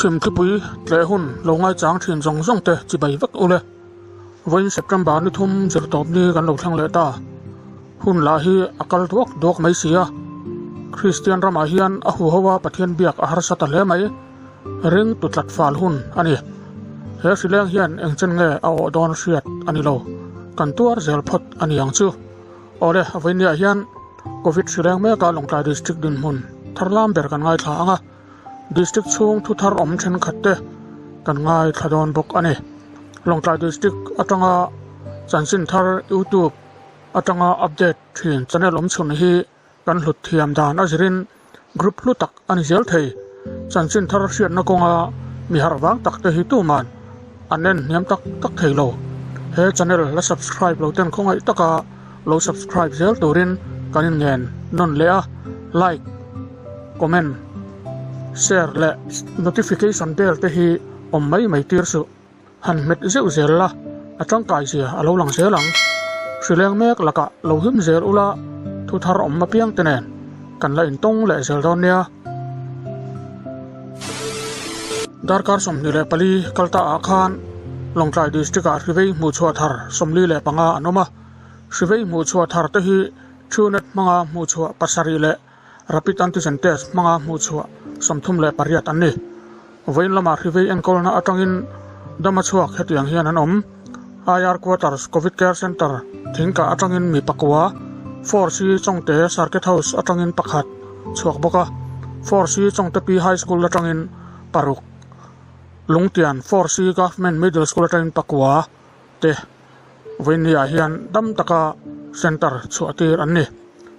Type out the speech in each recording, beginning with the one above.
Chhimthlipui tleh hun lo ngaichang thin zawng zawng te chibai vek ule. Vawiin September ni thum zirtawp ni kan lo thleng leh ta. Hun lah hi a kal duak duak mai si a. Kristian ramah hian a huho a Pathian biak a harsa ta hle mai. Ring tu tlat fal hun a ni. He hrileng hian engchen nge a awh dawn hriat a ni lo. Kan tuar zel phawt a ni ang chu. Awle, vawiinniah hian Covid hrileng meka Lawngtlai District dinhmun thar lam ber kan ngaithla ang a. District chhung thu thar awm thenkhat te kan ngaithla dawn bawk a ni. Lawngtlai District atanga chanchin thar YouTube atanga update thin channel awm chhun hi kan hlut thiam dan a zirin group hlu tak a ni zel thei. Chanchin thar hriatna kawnga mi harh vang tak te hi tuman an en hniam tak tak thei lo. He channel la subscribe lo ten khawngaih taka lo subscribe zel turin kan inngen nawn leh a, like, comment, share leh notification bell te hi awm mai mai tir suh. Han hmet zeuh zel la, a tangkai zia a lo lang zel ang. Hrileng mek lakah lo hlim zel ula, thu thar awm apiang te nen kan la intawng leh zel dawn nia. Darkar 24 kal ta ah khan Lawngtlai District ah Hrivei hmuhchhuah thar 45 an awm a. Hrivei hmuhchhuah thar te hi Truenat hmanga hmuhchhuah pasarih leh Rapid Antigen Test hmanga hmuhchhuah 38 an ni. Vawiin lamah Hrivei enkawlna atangin dam a chhuak hetiang hian an awm. IR Quarters Covid Care Centre thingkah atangin mi pakua, 4C Chawngte Circuit House atangin pakhat chhuak bawk a, 4C Chawngte Pi High School atangin paruk, Lungtian 4C Government Middle School atangin pakua te vawiinniah hian dam taka centre chhuahtir an ni.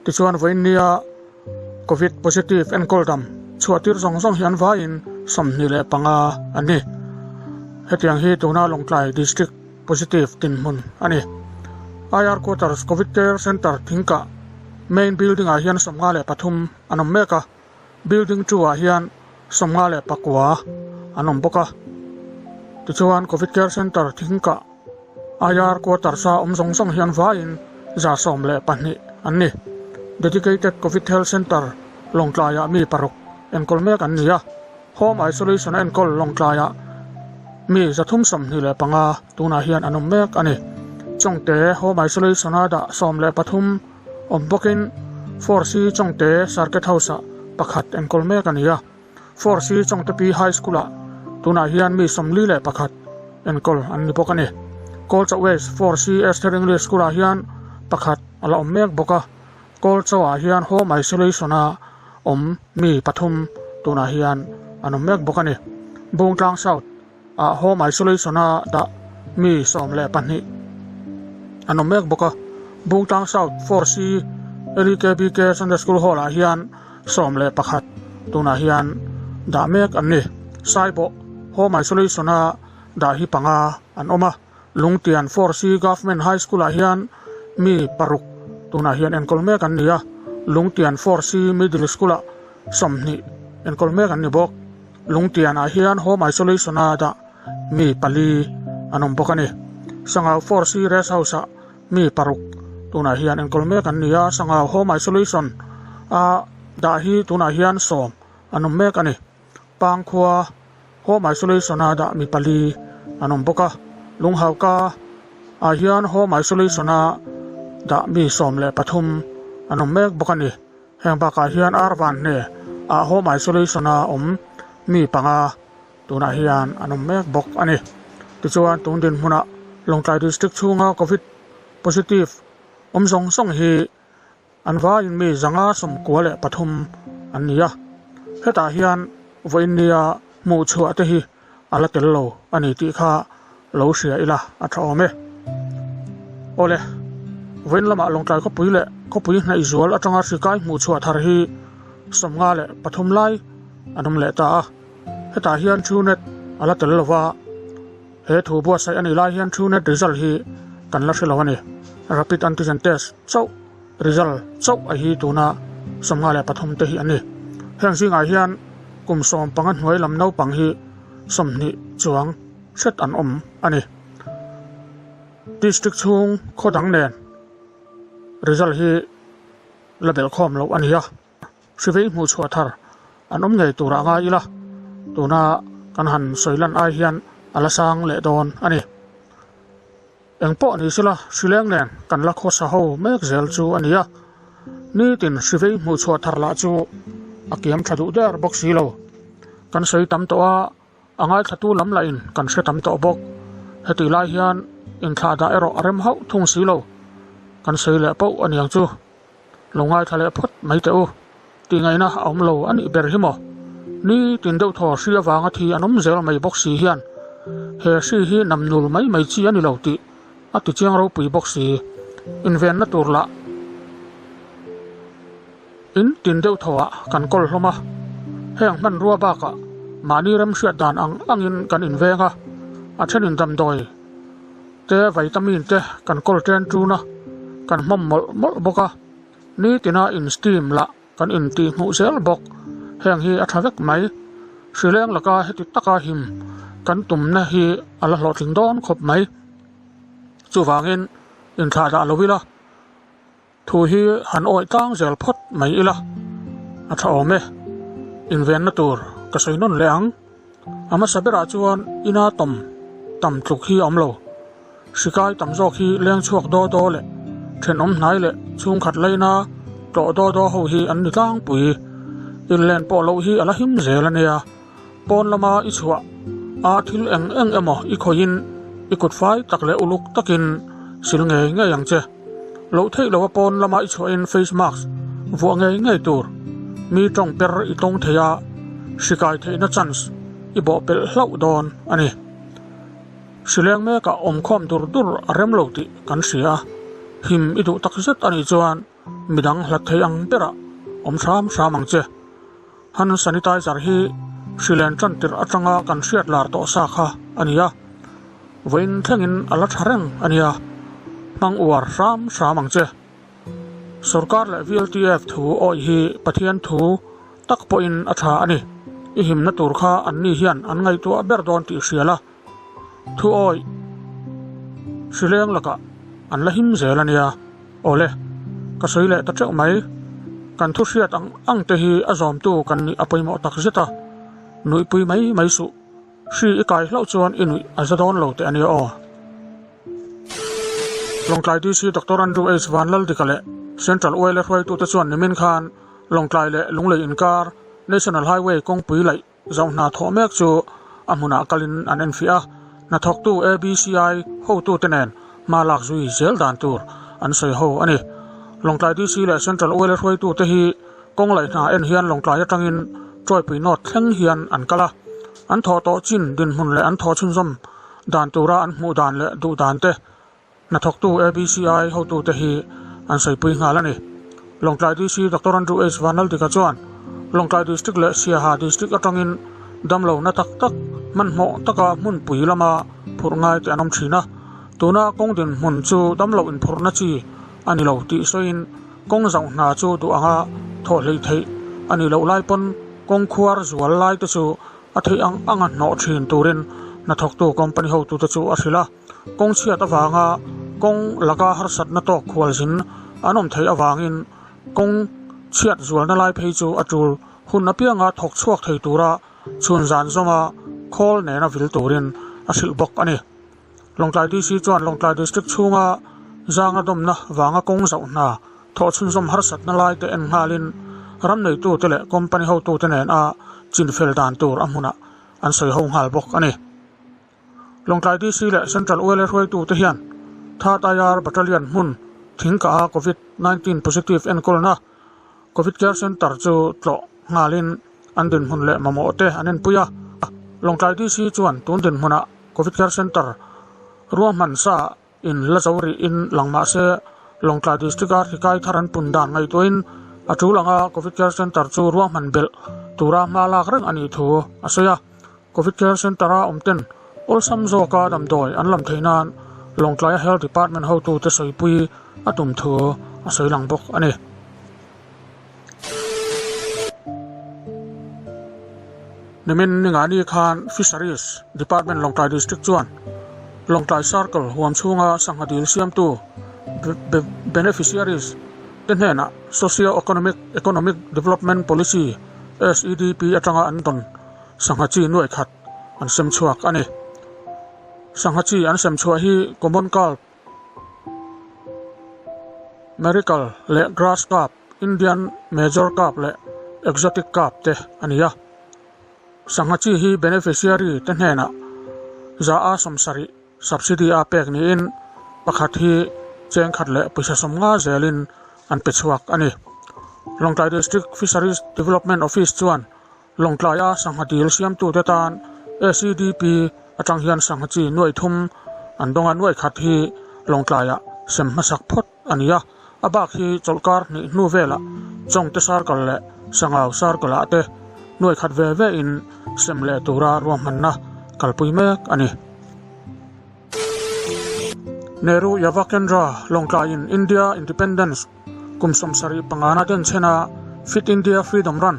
Tichuan vawiinnia Covid positive enkawl dam chhuahtir zawng zawng hi an vaiin 25 an ni. Hetiang hi tuna Lawngtlai District positive dinhmun a ni. IR Quarters Covid Care Centre thingkah main building ah hian 53 an awm mek a, building 2 ah hian 59 an awm bawk a. Tichuan Covid Care Centre thingkah IR Quarters a awm zawng zawng hi an vaiin 112 an ni. Dedicated Covid Health Centre Lawngtlaiah mi paruk enkawl mek an ni a, Home Isolation a enkawl Lawngtlaiah mi 325 tunah hian an awm mek a ni. Chawngte Home Isolation a dah 13 awm bawkin 4C Chawngte Circuit House-ah pakhat enkawl mek a ni a. 4C Chawngte Pi High School-ah tunah hian mi 41 enkawl an ni bawk a ni. Kawlchaw West 4C Esther English School-ah hian pakhat a la awm mek bawk a. Kawlchaw-ah hian Home Isolation-a awm mi pathum tunah hian an awm mek bawk a ni. Bungtlang South ah Home Isolation-a dah mi 12 an awm mek bawk a. Bungtlang South 4C LEKBK Sunday School Hall-ah hian 11 tunah hian dah mek an ni. Saibawh Home Isolation-a dah hi panga an awm a. Lungtian 4C Government High School-ah hian mi paruk tunah hian enkawl mek an ni a, Lungtian 4C Middle School-ah 20 enkawl mek an ni bawk. Lungtianah hian Home Isolation-a dah mi pali an awm bawk a ni. Sangau 4C Rest House-ah mi paruk tunah hian enkawl mek an ni a, Sangau Home Isolation-a dah hi tunah hian 10 an awm mek a ni. Pangkhua Home Isolation-a dah mi pali an awm bawk a, Lunghauka ah hian Home Isolation-a dah mi 13 an awm mek bawk a ni. Heng bakah hian Arvan hne ah Home Isolation-a awm mi panga tunah hian an awm mek bawk a ni. Tichuan tun dinhmunah Lawngtlai District chhunga Covid positive awm zawng zawng hi An vaiin mi 593 an ni a, hetah hian vawiin nia hmuh chhuah te hi a la tel lo a ni tih kha lo hria ila a tha awm e. Awle, vawiin lamah Lawngtlai khawpui leh khawpui hnaih zual atanga hrikai hmuh chhuah thar hi 53 lai an awm leh ta a, hetah hian Truenat a la tel lo va, he thu buatsaih a nih lai hian Truenat result hi kan la hre lo a ni. Rapid Antigen Test chauh result chauh a hi tuna 53 te hi an ni. Heng zingah hian kum 15 hnuai lam naupang hi 20 chuang hret an awm a ni. District chhung khaw dang nen result hi la belhkhawm loh a ni a. Hrivei hmuh chhuah thar an awm ngei turah ngai ila tuna kan han sawi lan ai hian a la sang leh dawn a ni. Eng pawh ni sela hrileng nen kan la khawsa ho mek zel chu a ni a, nitin hrivei hmuh chhuah thar lah chu a kiam tha duh der bawk si lo. Kan sawi tam tawh a, a ngaithlatu lam lahin kan hre tam tawh bawk. Hetih lai hian inthlah dah erawh a rem hauh thung si lo. Kan sawi leh poh a niang chu. Lo ngaithla leh phawt mai teh u. Tihngaihna a awm lo a nih ber hi maw? Nitin deuh thaw hri avanga thi an awm zel mai bawk si hian he hri hi nam nul mai mai chi a ni lo tih a ti chiang ropui bawk si. Invenna tur lah in tin deuh thawah kan kawl hlawm a, heng hmanrua bakah mahni remhriat dan ang angin kan inveng a, a thenin damdawi te vitamin te kan kawl ṭen ṭun a, kan hmawm mawlh mawlh bawk a, nitina in steam lah kan intih hmuh zel bawk, heng hi a ṭha vek mai. Hrileng laka heti taka him kan tumna hi a la hlawhtling dawn khawp mai. Chuvangin inthlah dah lo ila. Thu hi han awih tlang zel phawt mai ila, a tha awm e. Invenna tur ka sawi nawn leh ang. A hmasa berah chuan ina tawm tam tluk hi a awm lo. Hrikai tam zawk hi leng chhuak daw daw leh thenawm hnai leh chhungkhat laina tlawh daw daw ho hi an ni tlangpui. Inlen pawh loh hi a la him zel a nia. Pawn lama i chhuah a thil eng eng emaw i khawihin i kut fai tak leh uluk takin sil ngei ngei ang che. Loh theih loha pawn lama i chhuahin face mask vuah ngei ngei tur. Mi tawng per i tawng thei a, hri kai theihna chance i bawh pelh hlauh dawn a ni. Hrileng mekah awmkhawm dur dur a rem lo tih kan hria a, him i duh takzet a nih chuan midang hlat thei ang berah awm hram hram ang che. Hand sanitizer hi hrilen tan tirh atanga kan hriat lar tawh sa kha a ni a, vawiin thlengin a la tha reng a nia, hmang uar hram hram ang che. Sorkar leh VLTF thu awih hi Pathian thu tak pawhin a tha a ni, i himna tur kha anni hian an ngaihtuah ber dawn tih hria la, Thu awih hrileng lakah an la him zel a nia. Awle, ka sawi leh ta teuh mai. Kan thu hriat ang ang te hi a zawmtu kan nih a pawimawh tak zet a. Nuihpui mai mai suh. Hri i kai hlauh chuan i nuih a za dawn lo teh a nia aw. Lawngtlai DC Doctor Andrew H Vanlaldika leh Central Oil-a hruaitute chuan nimin khan Lawngtlai leh Lunglei inkar National Highway kawngpui laih Zoh hna thawh mek chu a hmunah kalin an enfiah a, hnathawktu ABCI hotute nen hma lak zui zel dan tur an sawi ho a ni. Lawngtlai DC leh Central Oil hruaitute hi kawng laih hna en hian Lawngtlai atangin Tawipui North thleng hian an kal a, an thawh tawh chin dinhmun leh an thawh chhunzawm dan tura an hmuh dan leh duh dan te Hnathawktu ABCI hotute hi an sawipui nghal a ni. Lawngtlai DC Doctor Andrew H. Vanlaldika chuan Lawngtlai District leh Siaha District atangin damlo na tak tak hmanhmawh taka hmunpui lama phurh ngai te an awm thin a, tuna kawng dinhmun chu damlo inphurhna chi a ni lo tih sawiin kawng zauh hna chu duh anga thawh hleih theih a nih loh lai pawn kawng khuar zual lai te chu a theih ang anga hnawh thin turin hnathawktu company hotute chu a hrilh a. Kawng chhiat avanga kawng laka harsatna tawk khualzin an awm theih avangin kawng chhiat zualna lai phei chu a tul hun apianga thawk chhuak thei tura chhun zan zawma khawl nena vil turin a hrilh bawk a ni. Lawngtlai DC chuan Lawngtlai District chhunga zanga dawmna vanga kawng zauh hna thawh chhunzawm harsatna lai te en nghalin ram neitute leh company hotute nen a chinfel dan tur a hmunah an sawi ho nghal bawk a ni. Lawngtlai DC leh Central ULA hruaitute hian Third IR Battalion hmun thingkah a Covid 19 positive enkawlna Covid Care Centre chu tlawh nghalin an dinhmun leh mamawh te an enpui a. Lawngtlai DC chuan tun dinhmunah Covid Care Centre ruahman sa In la zo rih in lang mah se, Lawngtlai District-a hrikai thar an pun dan ngaihtuahin a tul anga Covid Care Centre chu ruahman belh tura hma lak reng a nih thu a sawi a. Covid Care Centre-a awm ten awlsam zawka damdawi an lam theih nan Lawngtlaia Health Department hotute sawipui a tum thu a sawi lang bawk a ni. Nimin Ningani khan Fisheries Department Lawngtlai District chuan Lawngtlai Circle huam chhunga sangha dil siamtu beneficiaries te hnenah Socio-Economic Economic Development Policy, SEDP, atanga an dawn sangha chi nuaih khat. an sem chhuak a ni. Sangha chi an sem chhuah hi Common Carp, Merical leh Grass Carp, Indian Major Carp leh Exotic Carp te a ni a. Sangha chi hi beneficiary te hnenah za a 70 subsidy a pek niin pakhat hi cheng khat leh pawisa 50 zelin an pe chhuak a ni. Lawngtlai District Fisheries Development Office chuan Lawngtlaia sangha dil siamtute tan ACDP atang hian sangha chi nuai thum an dawng a, nuai khat hi Lawngtlaiah sem hmasak phawt a ni a, a bak hi chawlhkar hnih hnu velah Chawngte Circle leh Sangau Circle ah te nuai khat ve ve in sem leh tura ruahmanna kalpui mek a ni. Nehru Yuva Kendra Lawngtlaiin India Independence kum 75 na denchhena Fit India Freedom Run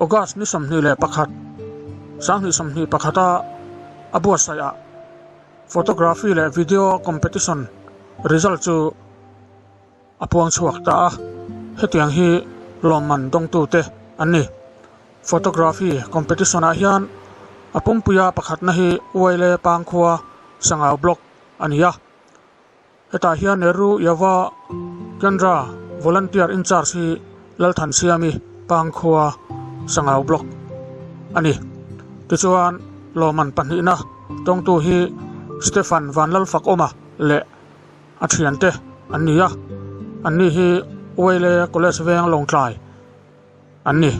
August ni 21, 2021 a a buatsaih ah Photography leh Video Competition result chu a puang chhuak ta a, hetiang hi lawmman dawngtute an ni. Photography Competition ah hian a pumpuia pakhatna hi Uaile Pangkhua Sangau Block a ni a. Hetah hian Nehru Yuva Kendra Volunteer in-charge hi Lalthansiami Pangkhua Sangau Block a ni. Tichuan, lawmman pahnihna tawngtu hi Stephan Vanlalfakawma leh a thiante an ni a, anni hi Uaile College Veng Lawngtlai an ni.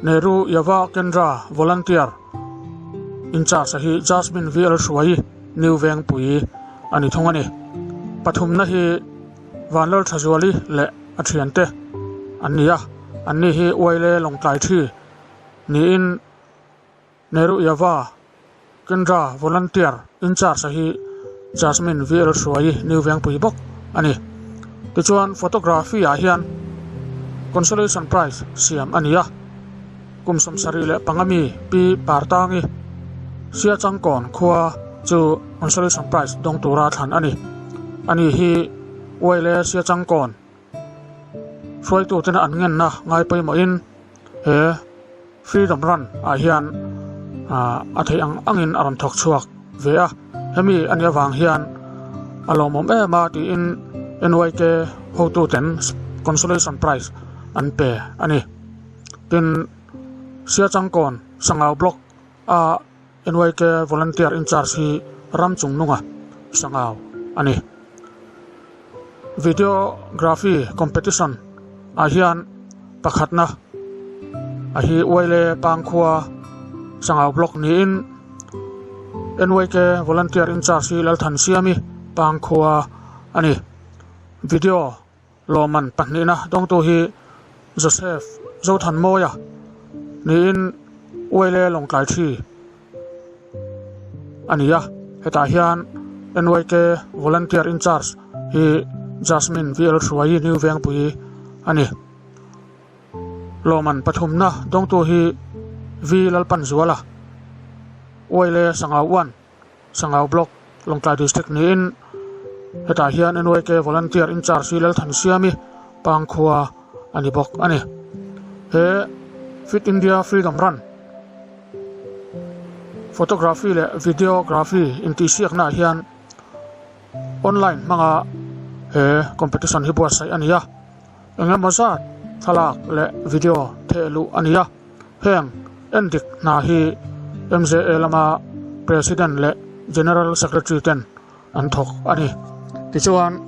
Nehru Yuva Kendra Volunteer in-charge hi Jasmine VL Hruai New Vengpui a ni thung a ni. Pathumna hi Vanlal Thazuali leh a thiante an ni a, anni hi Uaile Lawngtlai Thi niin Nehru Yuva Kendra Volunteer in-charge hi Jasmine VL Hruai New Vengpui bawk a ni. Tichuan photography ah hian consolation prize siam a ni a, kum 75 mi Pi Partangi Siachangkawn khua chu consolation prize dawng tura thlan a ni. Ani hi Uaile Siachangkawn hruaitutena an ngenna ngai pawimawhin he Freedom Run ah hian a theih ang angin a rawn thawk chhuak ve a, hemi a nih avang hian a lawmawm em a tiin NYK hotuten consolation prize an pe a ni. Tin, Siachangkawn Sangau Block a NYK Volunteer in charge hi ram chung nunga Sangau a ni. Videography competition ah hian pakhatna a hi Uaile Pangkhua Sangau Block niin NYK Volunteer in charge hi Lalthansiami Pangkhua a ni. Video Lawmman pahnihna dawngtu hi Joseph Zothanmawia niin Uaile Lawngtlai Thi a ni a, hetah hian NYK Volunteer in charge hi Jasmine VL Hruaii New Vengpui a ni. Lawmman pathumna dawngtu hi V Lalpanzuala, Uaile Sangau Uan. Sangau Block, Lawngtlai District niin hetah hian NYK Volunteer in charge hi Lalthansiami Pangkhua a ni bawk a ni. He Fit India Freedom Run Photography leh Videography intihsiaknaah hian online hmanga he competition hi buatsaih a ni a, engemaw zat thlalak leh video theh luh a ni a. Heng endik hna hi MJA lama President leh General Secretary ten an thawk a ni. Tichuan,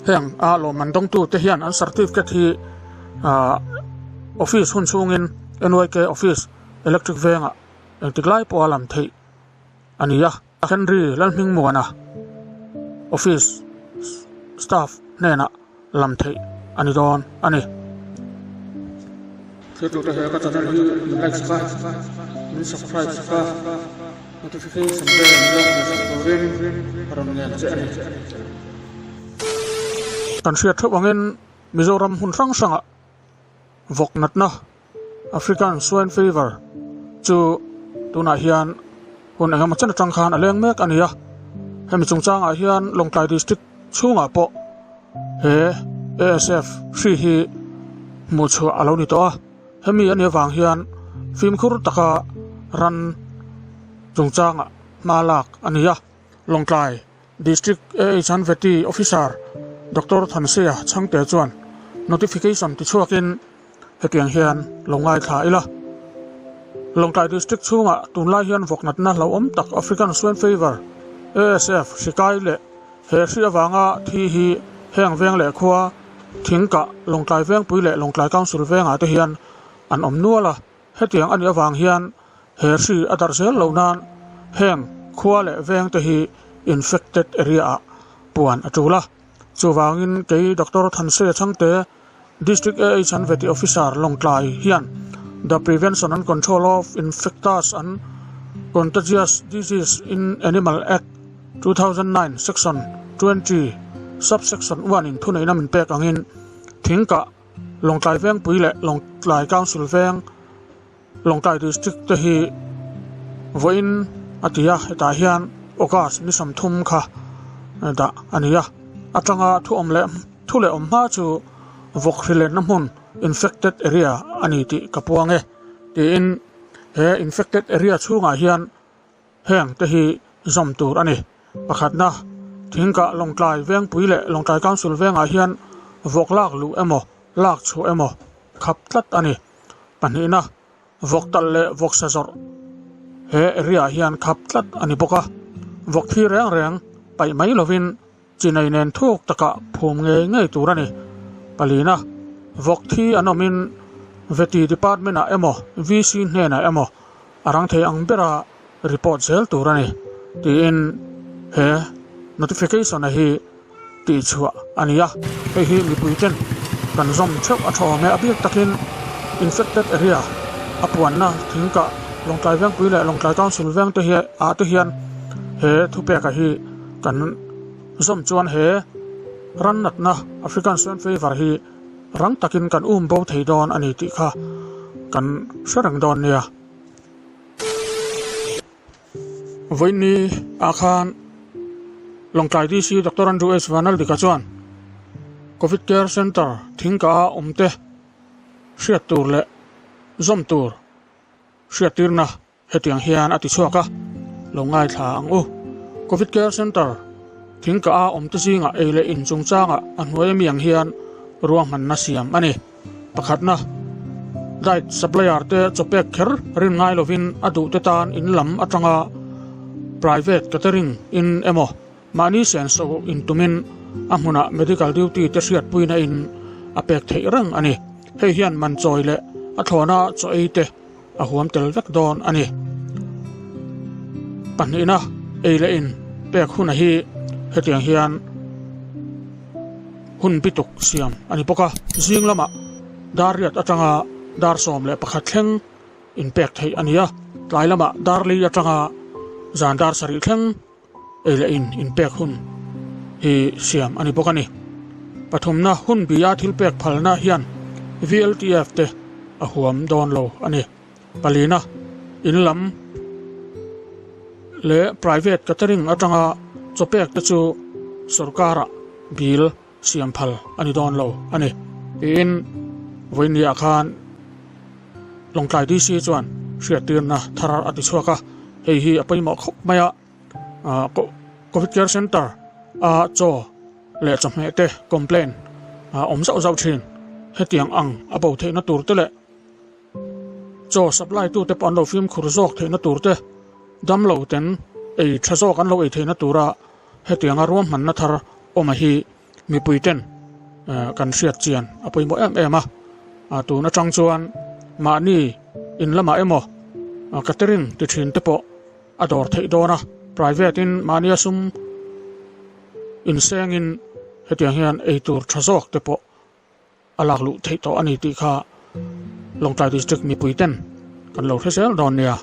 heng a lawmman dawngtute hian an certificate hi office hun chhungin NYK office electric vengah engtik lai pawha lam theih a ni a. Henry Lalhmingmuana office staff hnenah lam theih a ni dawn a ni. Thiltute he ka channel hi min like sak a, min subscribe sak a, notification bell min lo hmuh sak turin ka rawn ngen che a ni. Kan hriat theuh angin Mizoram hmun hrang hrangah vawk natna African Swine Fever chu tunah hian hun engemaw chen atang khan a leng mek a ni a, hemi chungchangah hian Lawngtlai District chhungah pawh he ASF hri hi hmuh chhuah a lo ni tawh a, hemi a nih avang hian fimkhur taka ran chungchangah hma lak a ni a. Lawngtlai District AHNVT Officer Doctor Thanseia Chhangte chuan notification tichhuakin hetiang hian lo ngaithla ila. Lawngtlai District chhungah tunlai hian vawknatna hlauhawm tak African Swine Fever, ASF, hri kai leh he hri avanga thi hi heng veng leh khua Thingkah, Lawngtlai Vengpui leh Lawngtlai Council vengah te hian an awm nual a. Hetiang a nih avang hian he hri a darh zel loh nan heng khua leh veng te hi infected area ah puan a tul a. Chuvangin kei Doctor Thanseia Chhangte, District AH and Vety Officer Lawngtlai hian The Prevention and Control of Infectious and Contagious Disease in Animal Act, 2009 Section 20 Subsection 1 in thuneihna min pek angin thingkah Lawngtlai Vengpui leh Lawngtlai Council Veng, Lawngtlai District te hi vawiin a ti a, hetah hian August ni 30 kha dah a ni a. Atanga thu awm leh thu leh awm hma chu vawk hri lenna hmun infected area a ni tih ka puang e tiin he infected area chhungah hian Heng te hi zawm tur a ni. Pakhatna, Thingkah Lawngtlai Vengpui leh Lawngtlai Council vengah hian vawk lak luh emaw, lak chhuah emaw khap tlat a ni. Pahnihna, Vawk talh leh vawk sa zawrh he area ah hian khap tlat a ni bawk a. Vawk thi reng reng paih mai lovin chinei nen thuk takah phum ngei ngei tur a ni. Palina, Vawk thi an awmin Vety Department ah emaw VC hnenah emaw a rang thei ang bera report zel tur a ni tiin he notification a hi tihchhuah a ni a, hei hi mipui ten kan zawm theuh a tha awm e, a bik takin infected area a puanna thingkah Lawngtlai Vengpui leh Lawngtlai Council veng te hi ah te hian he thupeka hi kan zawm chuan he ran natna African Swine Fever hi rang takin kan um bo thei dawn a ni tih kha kan hre reng dawn nia. Vawiinni ah khan Lawngtlai DC Doctor Andrew S Vanaldika chuan Covid Care Centre thingkah a awm te hriat tur leh zawm tur hriattirna Hetiang hian a ti chhuak a, lo ngaithla ang u. Covid Care Centre thingkah a awmte zingah ei leh in chungchangah a hnuai ami ang hian ruahmanna siam a ni. Pakhatna, diet supplier te chawpek kher rin ngai lovin a duhte tan in lam atanga private catering in emaw mahni senso intumin a hmunah medical duty te hriatpuina in a pek theih reng a ni. Hei hian man chawi leh a thlawna chaw ei te a huam tel vek dawn a ni. Pahnihna ei leh in pek huna hi hetiang hian hun bituk siam a ni bawk a, zing lamah dar riat atanga dar 11 thleng in pek theih a ni a, tlai lamah dar li atanga zan dar sarih thleng ei leh in inpek hun hi siam a ni bawk a ni. Pathumna hun bia thil pek phalna hian VLTF te a huam dawn lo a ni. Palina in lam leh private catering atanga chawpek te chu sorkara bill siam phal a ni dawn lo a ni. Tiin vawiinniah khan Lawngtlai DC chuan hriattirna thar a ti chhuak a, hei hi a pawimawh khawp mai a, Covid Care Centre a chaw leh chawhmeh te complaint a awm zauh zauh thin. Hetiang ang a bo theihna tur te leh chaw supply tute pawh an lo fimkhur zawk theihna tur te, damlo ten ei tha zawk an lo ei theihna tura hetianga ruahmanna thar awm a hi mipui ten kan hriat chian a pawimawh em em a, tun atang chuan mahni in lamah emaw catering ti thin te pawh a dawr theih dawn a, private in mahnia sum insengin hetiang hian eitur tha zawk te pawh a lak luh theih tawh a ni tih kha Lawngtlai District mipui ten kan lo hre zel dawn nia.